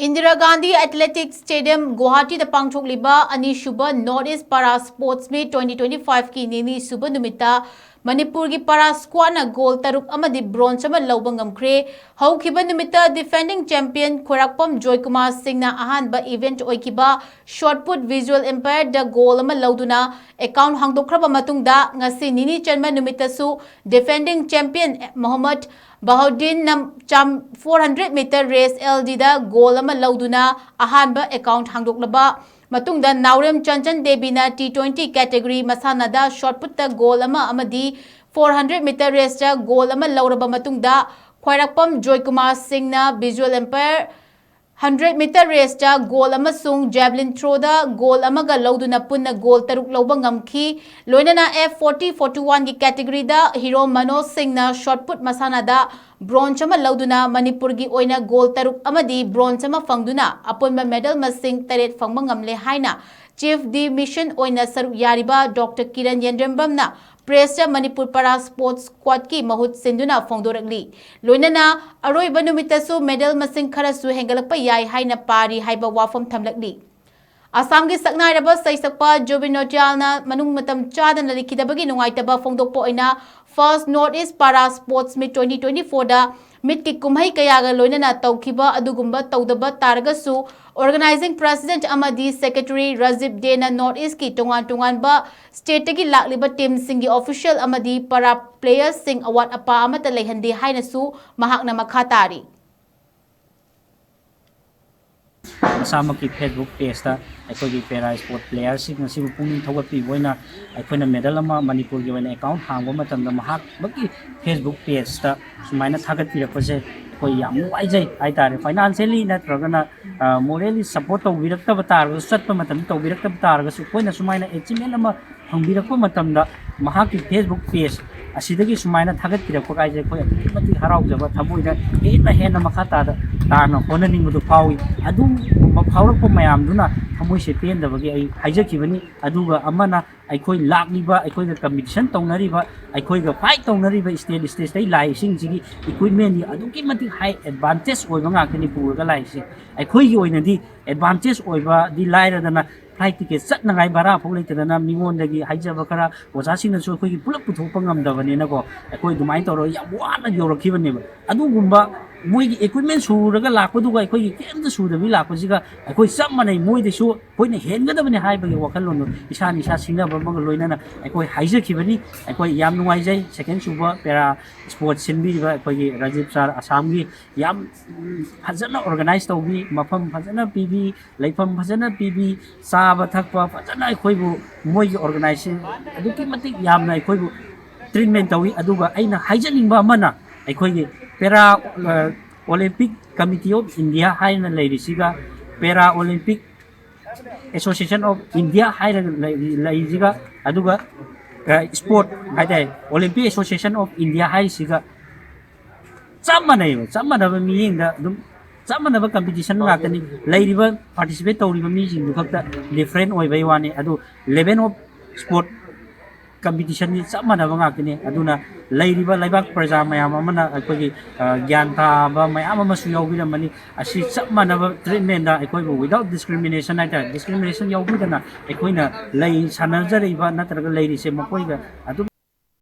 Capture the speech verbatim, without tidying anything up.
Indira Gandhi athletics stadium ꯒꯨꯋꯥꯍꯥꯇꯤꯗ ꯄꯥꯡꯊꯣꯛꯂꯤꯕ ꯑꯅꯤꯁꯨꯕ north east para sports meet twenty twenty ꯐꯥꯏꯚꯀꯤ ꯅꯤꯅꯤ ꯁꯨꯕ ꯅꯨꯃꯤꯠꯇ ꯃꯅꯤꯄꯨꯔꯒꯤ ꯄꯥꯔꯥ ꯁ꯭ꯀ꯭ꯋꯥꯠꯅ ꯒꯣꯜ ꯇꯔꯨꯛ ꯑꯃꯗꯤ ꯕ꯭ꯔꯣꯟꯖ ꯑꯃ ꯂꯧꯕ ꯉꯝꯈ꯭ꯔꯦ꯫ ꯍꯧꯈꯤꯕ ꯅꯨꯃꯤꯠꯇ ꯗꯤꯐꯦꯟꯗꯤꯡ ꯆꯦꯝꯄꯤꯌꯟ ꯈ꯭ꯋꯥꯏꯔꯥꯛꯄꯝ ꯖꯣꯏꯀꯨꯃꯥꯔ ꯁꯤꯡꯅ ꯑꯍꯥꯟꯕ ꯏꯚꯦꯟꯠ ꯑꯣꯏꯈꯤꯕ ꯁꯣꯠ ꯄꯨꯠ ꯚꯤꯖꯨꯑꯦꯜ ꯑꯝꯄꯥꯌꯔꯗ ꯒꯣꯜ ꯑꯃ ꯂꯧꯗꯨꯅ ꯑꯦꯀꯥꯎꯟꯠ ꯍꯥꯡꯗꯣꯛꯈ꯭ꯔꯕ ꯃꯇꯨꯡꯗ, ꯉꯁꯤ ꯅꯤꯅꯤ ꯆꯟꯕ ꯅꯨꯃꯤꯠꯇꯁꯨ ꯗꯤꯐꯦꯟꯗꯤꯡ ꯆꯦꯝꯄꯤꯌꯟ ꯃꯣꯍꯝꯃꯗ ꯕꯍꯥꯎꯗꯤꯟꯅ ꯆꯥꯝ-, ꯐꯣꯔ ꯍꯟꯗ꯭ꯔꯦꯠ ꯃꯤꯇꯔ ꯔꯦꯁ ꯑꯦꯜ ꯗꯤꯗ ꯒꯣꯜ ꯑꯃ ꯂꯧꯗꯨꯅ ꯑꯍꯥꯟꯕ ꯑꯦꯀꯥꯎꯟꯠ ꯍꯥꯡꯗꯣꯛꯂꯕ ꯃꯇꯨꯡꯗ, ꯅꯥꯎꯔꯦꯝ ꯆꯟꯆꯟ ꯗꯦꯕꯤꯅ ꯇꯤ ꯇ꯭ꯋꯦꯟꯇꯤ ꯀꯦꯇꯦꯒꯣꯔꯤ ꯃꯁꯥꯟꯅꯗ ꯁꯣꯠ ꯄꯨꯠꯇ ꯒꯣꯜ ꯑꯃ ꯑꯃꯗꯤ ꯐꯣꯔ ꯍꯟꯗ꯭ꯔꯦꯠ ꯃꯤꯇꯔ ꯔꯦꯁꯇ ꯒꯣꯜ ꯑꯃ ꯂꯧꯔꯕ ꯃꯇꯨꯡꯗ, ꯈ꯭ꯋꯥꯏꯔꯥꯛꯄꯝ ꯖꯣꯏꯀꯨꯃꯥꯔ ꯁꯤꯡꯅ ꯚꯤꯖꯨꯑꯦꯜ ꯑꯝꯄꯥꯌꯔ ꯍꯟꯗ꯭ꯔꯦꯠ ꯃꯤꯇꯔ ꯔꯦꯁꯇ ꯒꯣꯜ ꯑꯃꯁꯨꯡ ꯖꯦꯚꯂꯤꯟ ꯊ꯭ꯔꯣꯗ ꯒꯣꯜ ꯑꯃꯒ ꯂꯧꯗꯨꯅ ꯄꯨꯟꯅ ꯒꯣꯜ ꯇꯔꯨꯛ ꯂꯧꯕ ꯉꯝꯈꯤ꯫ ꯂꯣꯏꯅꯅ ꯑꯦꯐ ꯐꯣꯔꯇꯤ ꯐꯣꯔꯇꯤ ꯋꯥꯟꯒꯤ ꯀꯦꯇꯦꯒꯣꯔꯤꯗ ꯍꯤꯔꯣ ꯃꯅꯣꯖ ꯁꯤꯡꯅ ꯁꯣꯠ ꯄꯨꯠ ꯃꯁꯥꯟꯅꯗ ꯕ꯭ꯔꯣꯟꯖ ꯑꯃ ꯂꯧꯗꯨꯅ ꯃꯅꯤꯄꯨꯔꯒꯤ ꯑꯣꯏꯅ ꯒꯣꯜ ꯇꯔꯨꯛ ꯑꯃꯗꯤ ꯕ꯭ꯔꯣꯟꯖ ꯑꯃ ꯐꯪꯗꯨꯅ ꯑꯄꯨꯟꯕ ꯃꯦꯗꯜ ꯃꯁꯤꯡ ꯇꯔꯦꯠ ꯐꯪꯕ ꯉꯝꯂꯦ ꯍꯥꯏꯅ ꯆꯤꯐ ꯗꯤ ꯃꯤꯁꯟ ꯑꯣꯏꯅ ꯁꯔꯨꯛ ꯌꯥꯔꯤꯕ ꯗꯣꯛꯇꯔ ꯀꯤꯔꯟ ꯌꯦꯟꯗ꯭ꯔꯦꯝꯕꯝꯅ ꯄ꯭ꯔꯦꯁꯇ ꯃꯅꯤꯄꯨꯔ ꯄꯥꯔꯥ ꯁ꯭ꯄꯣꯔꯠꯁ ꯁ꯭ꯀ꯭ꯋꯥꯗꯀꯤ ꯃꯍꯨꯠ ꯁꯤꯟꯗꯨꯅ ꯐꯣꯡꯗꯣꯔꯛꯂꯤ꯫ ꯂꯣꯏꯅꯅ ꯑꯔꯣꯏꯕ ꯅꯨꯃꯤꯠꯇꯁꯨ ꯃꯦꯗꯜ ꯃꯁꯤꯡ ꯈꯔꯁꯨ ꯍꯦꯟꯒꯠꯂꯛꯄ ꯌꯥꯏ ꯍꯥꯏꯅ ꯄꯥꯔꯤ ꯍꯥꯏꯕ ꯋꯥꯐꯝ ꯊꯝꯂꯛꯂꯤ꯫ ꯑꯁꯥꯝꯒꯤ ꯁꯛꯅꯥꯏꯔꯕ ꯁꯩꯁꯛꯄ ꯖꯨꯕꯤꯟ ꯅꯧꯇꯤꯌꯥꯜꯅ ꯃꯅꯨꯡ ꯃꯇꯝ ꯆꯥꯗꯅ ꯂꯩꯈꯤꯗꯕꯒꯤ ꯅꯨꯡꯉꯥꯏꯇꯕ ꯐꯣꯡꯗꯣꯛꯄ ꯑꯣꯏꯅ first north east para sports meet twenty twenty ꯐꯣꯔꯗ ꯃꯤꯠꯀꯤ ꯀꯨꯝꯍꯩ ꯀꯌꯥꯒ ꯂꯣꯏꯅꯅ ꯇꯧꯈꯤꯕ ꯑꯗꯨꯒꯨꯝꯕ ꯇꯧꯗꯕ ꯇꯥꯔꯒꯁꯨ, ꯑꯣꯔꯒꯅꯥꯏꯖꯤꯡ ꯄ꯭ꯔꯦꯁꯤꯗꯦꯟꯠ ꯑꯃꯗꯤ ꯁꯦꯀ꯭ꯔꯦꯇꯔꯤ ꯔꯥꯖꯤꯕ ꯗꯦꯅ ꯅꯣꯔꯠ ꯏꯁꯀꯤ ꯇꯣꯉꯥꯟ ꯇꯣꯉꯥꯟꯕ ꯁ꯭ꯇꯦꯠꯇꯒꯤ ꯂꯥꯛꯂꯤꯕ ꯇꯤꯝꯁꯤꯡꯒꯤ ꯑꯣꯐꯤꯁꯤꯌꯦꯜ ꯑꯃꯗꯤ ꯄꯥꯔꯥ ꯄ꯭ꯂꯦꯌꯔꯁꯤꯡ ꯑꯋꯥꯠ ꯑꯄꯥ ꯑꯃꯠꯇ ꯂꯩꯍꯟꯗꯦ ꯍꯥꯏꯅꯁꯨ ꯃꯍꯥꯛꯅ ꯃꯈꯥ ꯇꯥꯔꯤ꯫ ꯃꯁꯥꯃꯛꯀꯤ ꯐꯦꯁꯕꯨꯛ ꯄꯦꯖꯇ ꯑꯩꯈꯣꯏꯒꯤ ꯄꯦꯔꯥ ꯁ꯭ꯄꯣꯔꯠ ꯄ꯭ꯂꯦꯌꯔꯁꯤꯡ ꯑꯁꯤꯕꯨ ꯄꯨꯛꯅꯤꯡ ꯊꯧꯒꯠꯄꯤꯕ ꯑꯣꯏꯅ ꯑꯩꯈꯣꯏꯅ ꯃꯦꯗꯜ ꯑꯃ ꯃꯅꯤꯄꯨꯔꯒꯤ ꯑꯣꯏꯅ ꯑꯦꯀꯥꯎꯟꯠ ꯍꯥꯡꯕ ꯃꯇꯝꯗ ꯃꯍꯥꯛꯃꯛꯀꯤ ꯐꯦꯁꯕꯨꯛ ꯄꯦꯖꯇ ꯁꯨꯃꯥꯏꯅ ꯊꯥꯒꯠꯄꯤꯔꯛꯄꯁꯦ ꯑꯩꯈꯣꯏ ꯌꯥꯝ ꯅꯨꯡꯉꯥꯏꯖꯩ ꯍꯥꯏ ꯇꯥꯔꯦ꯫ ꯐꯥꯏꯅꯥꯟꯁꯤꯌꯦꯜꯂꯤ ꯅꯠꯇ꯭ꯔꯒꯅ, ꯑ, ꯃꯣꯔꯦꯜꯂꯤ ꯁꯄꯣꯔꯠ ꯇꯧꯕꯤꯔꯛꯇꯕ ꯇꯥꯔꯒꯁꯨ, ꯆꯠꯄ ꯃꯇꯝꯗ ꯇꯧꯕꯤꯔꯛꯇꯕ ꯇꯥꯔꯒꯁꯨ, ꯑꯩꯈꯣꯏꯅ ꯁꯨꯃꯥꯏꯅ ꯑꯦꯆꯤꯞꯃꯦꯟ ꯑꯃ ꯐꯪꯕꯤꯔꯛꯄ ꯃꯇꯝꯗ ꯃꯍꯥꯛꯀꯤ ꯐꯦꯁꯕꯨꯛ ꯄꯦꯖ ꯑꯁꯤꯗꯒꯤ ꯁꯨꯃꯥꯏꯅ ꯊꯥꯒꯠꯄꯤꯔꯛꯄ ꯀꯥꯏꯁꯦ ꯑꯩꯈꯣꯏ ꯑꯗꯨꯛꯀꯤ ꯃꯇꯤꯛ ꯍꯔꯥꯎꯖꯕ, ꯊꯃꯣꯏꯗ ꯍꯦꯟꯅ ꯍꯦꯟꯅ ꯃꯈꯥ ꯇꯥꯗ ꯇꯥꯅ ꯍꯣꯠꯅꯅꯤꯡꯕꯗꯨ ꯐꯥꯎꯏ꯫ ꯑꯗꯨꯒꯨꯝꯕ ꯐꯥꯎꯔꯛꯄ ꯃꯌꯥꯝꯗꯨꯅ ꯊꯃꯣꯏꯁꯦ ꯄꯦꯟꯗꯕꯒꯤ ꯑꯩ ꯍꯥꯏꯖꯈꯤꯕꯅꯤ꯫ ꯑꯗꯨꯒ ꯑꯃꯅ, ꯑꯩꯈꯣꯏ ꯂꯥꯛꯂꯤꯕ, ꯑꯩꯈꯣꯏꯒ ꯀꯝꯄꯤꯇꯤꯁꯟ ꯇꯧꯅꯔꯤꯕ, ꯑꯩꯈꯣꯏꯒ ꯐꯥꯏꯠ ꯇꯧꯅꯔꯤꯕ ꯏꯁꯇꯦꯠ ꯏꯁꯇꯦꯠꯇꯩ ꯂꯥꯛꯏꯁꯤꯡꯁꯤꯒꯤ ꯏꯀ꯭ꯋꯤꯞꯃꯦꯟꯗꯤ ꯑꯗꯨꯛꯀꯤ ꯃꯇꯤꯛ ꯍꯥꯏ ꯑꯦꯗꯚꯥꯟꯇꯦꯖ ꯑꯣꯏꯕ ꯉꯥꯛꯇꯅꯤ ꯄꯨꯔꯒ ꯂꯥꯛꯏꯁꯦ꯫ ꯑꯩꯈꯣꯏꯒꯤ ꯑꯣꯏꯅꯗꯤ ꯑꯦꯗꯚꯥꯟꯇꯦꯖ ꯑꯣꯏꯕꯗꯤ ꯂꯥꯏꯔꯗꯅ, ꯐ꯭ꯂꯥꯏꯠ ꯇꯤꯀꯦꯠ ꯆꯠꯅꯉꯥꯏ ꯚꯔꯥ ꯐꯥꯎ ꯂꯩꯇꯗꯅ ꯃꯤꯉꯣꯟꯗꯒꯤ ꯍꯥꯏꯖꯕ ꯈꯔ, ꯑꯣꯖꯥꯁꯤꯡꯅꯁꯨ ꯑꯩꯈꯣꯏꯒꯤ ꯄꯨꯂꯞ ꯄꯨꯊꯣꯛꯄ ꯉꯝꯗꯕꯅꯤꯅꯀꯣ, ꯑꯩꯈꯣꯏ ꯑꯗꯨꯃꯥꯏꯅ ꯇꯧꯔꯒ ꯌꯥꯝ ꯋꯥꯅ ꯌꯧꯔꯛꯈꯤꯕꯅꯦꯕ꯫ ꯑꯗꯨꯒꯨꯝꯕ ꯃꯣꯏꯒꯤ ꯏꯀ꯭ꯋꯤꯞꯃꯦꯟ ꯁꯨꯔꯒ ꯂꯥꯛꯄꯗꯨꯒ ꯑꯩꯈꯣꯏꯒꯤ ꯀꯩꯝꯇ ꯁꯨꯗꯕꯤ ꯂꯥꯛꯄꯁꯤꯒ ꯑꯩꯈꯣꯏ ꯆꯞ ꯃꯥꯟꯅꯩ꯫ ꯃꯣꯏꯗꯁꯨ ꯑꯩꯈꯣꯏꯅ ꯍꯦꯟꯒꯗꯕꯅꯤ ꯍꯥꯏꯕꯒꯤ ꯋꯥꯈꯜꯂꯣꯟꯗꯣ ꯏꯁꯥꯅ ꯏꯁꯥ ꯁꯤꯡꯅꯕ ꯑꯃꯒ ꯂꯣꯏꯅꯅ ꯑꯩꯈꯣꯏ ꯍꯥꯏꯖꯈꯤꯕꯅꯤ꯫ ꯑꯩꯈꯣꯏ ꯌꯥꯝ ꯅꯨꯡꯉꯥꯏꯖꯩ꯫ ꯁꯦꯀꯦꯟ ꯁꯨꯕ ꯄꯦꯔꯥ ꯁ꯭ꯄꯣꯔꯠ ꯁꯤꯟꯕꯤꯔꯤꯕ ꯑꯩꯈꯣꯏꯒꯤ ꯔꯥꯖꯤꯕ ꯁꯥꯔ, ꯑꯁꯥꯝꯒꯤ ꯌꯥꯝ, ꯎꯝ, ꯐꯖꯅ ꯑꯣꯔꯒꯅꯥꯏꯖ ꯇꯧꯕꯤ, ꯃꯐꯝ ꯐꯖꯅ ꯄꯤꯕꯤ, ꯂꯩꯐꯝ ꯐꯖꯅ ꯄꯤꯕꯤ, ꯆꯥꯕ ꯊꯛꯄ ꯐꯖꯅ ꯑꯩꯈꯣꯏꯕꯨ, ꯃꯣꯏꯒꯤ ꯑꯣꯔꯒꯅꯥꯏꯖꯦꯁꯟ ꯑꯗꯨꯛꯀꯤ ꯃꯇꯤꯛ ꯌꯥꯝꯅ ꯑꯩꯈꯣꯏꯕꯨ ꯇ꯭ꯔꯤꯠꯃꯦꯟ ꯇꯧꯏ꯫ ꯑꯗꯨꯒ ꯑꯩꯅ ꯍꯥꯏꯖꯅꯤꯡꯕ ꯑꯃꯅ, ꯑꯩꯈꯣꯏꯒꯤ ꯄꯦꯔꯥ, ꯑ, ꯑꯣꯂꯦꯝꯄꯤꯛ ꯀꯃꯤꯇꯤ ꯑꯣꯐ ꯏꯟꯗꯤꯌꯥ ꯍꯥꯏꯅ ꯂꯩꯔꯤꯁꯤꯒ, ꯄꯦꯔꯥ ꯑꯣꯂꯦꯝꯄꯤꯛ ꯑꯦꯁꯣꯁꯤꯌꯦꯁꯟ ꯑꯣꯐ ꯏꯟꯗꯤꯌꯥ ꯍꯥꯏꯔꯒ ꯂꯩ-, ꯂꯩꯔꯤꯁꯤꯒ, ꯑꯗꯨꯒ, ꯑ, ꯁ꯭ꯄꯣꯔꯠ ꯍꯥꯏꯇꯥꯔꯦ, ꯑꯣꯂꯦꯝꯄꯤꯛ ꯑꯦꯁꯣꯁꯤꯌꯦꯁꯟ ꯑꯣꯐ ꯏꯟꯗꯤꯌꯥ ꯍꯥꯏꯔꯤꯁꯤꯒ ꯆꯞ ꯃꯥꯟꯅꯩꯕ, ꯆꯞ ꯃꯥꯟꯅꯕ ꯃꯤꯠꯌꯦꯡꯗ ꯑꯗꯨꯝ ꯆꯞ ꯃꯥꯟꯅꯕ ꯀꯝꯄꯤꯇꯤꯁꯟ ꯉꯥꯛꯇꯅꯤ꯫ ꯂꯩꯔꯤꯕ, ꯄꯥꯔꯇꯤꯁꯤꯄꯦꯠ ꯇꯧꯔꯤꯕ ꯃꯤꯁꯤꯡꯗꯨ ꯈꯛꯇ ꯗꯤꯐ꯭ꯔꯦꯟ ꯑꯣꯏꯕꯩ ꯋꯥꯅꯤ꯫ ꯑꯗꯨ ꯂꯦꯚꯦꯜ ꯑꯣꯐ ꯁ꯭ꯄꯣꯔꯠ ꯀꯝꯄꯤꯇꯤꯁꯟꯗꯤ ꯆꯞ ꯃꯥꯟꯅꯕ ꯉꯥꯛꯇꯅꯤ꯫ ꯑꯗꯨꯅ ꯂꯩꯔꯤꯕ ꯂꯩꯕꯥꯛ ꯄ꯭ꯔꯖꯥ ꯃꯌꯥꯝ ꯑꯃꯅ ꯑꯩꯈꯣꯏꯒꯤ, ꯑ, ꯒ꯭ꯌꯥꯟ ꯇꯥꯕ ꯃꯌꯥꯝ ꯑꯃꯁꯨ ꯌꯥꯎꯕꯤꯔꯝꯃꯅꯤ꯫ ꯑꯁꯤ ꯆꯞ ꯃꯥꯟꯅꯕ ꯇ꯭ꯔꯤꯠꯃꯦꯟꯗ ꯑꯩꯈꯣꯏꯕꯨ without discrimination ꯍꯥꯏꯇꯥꯔꯦ, ꯗꯤꯁꯀ꯭ꯔꯤꯃꯤꯅꯦꯁꯟ ꯌꯥꯎꯕꯤꯗꯅ ꯑꯩꯈꯣꯏꯅ ꯂꯩ ꯁꯥꯟꯅꯖꯔꯤꯕ ꯅꯠꯇ꯭ꯔꯒ ꯂꯩꯔꯤꯁꯦ ꯃꯈꯣꯏꯒ ꯑꯗꯨꯝ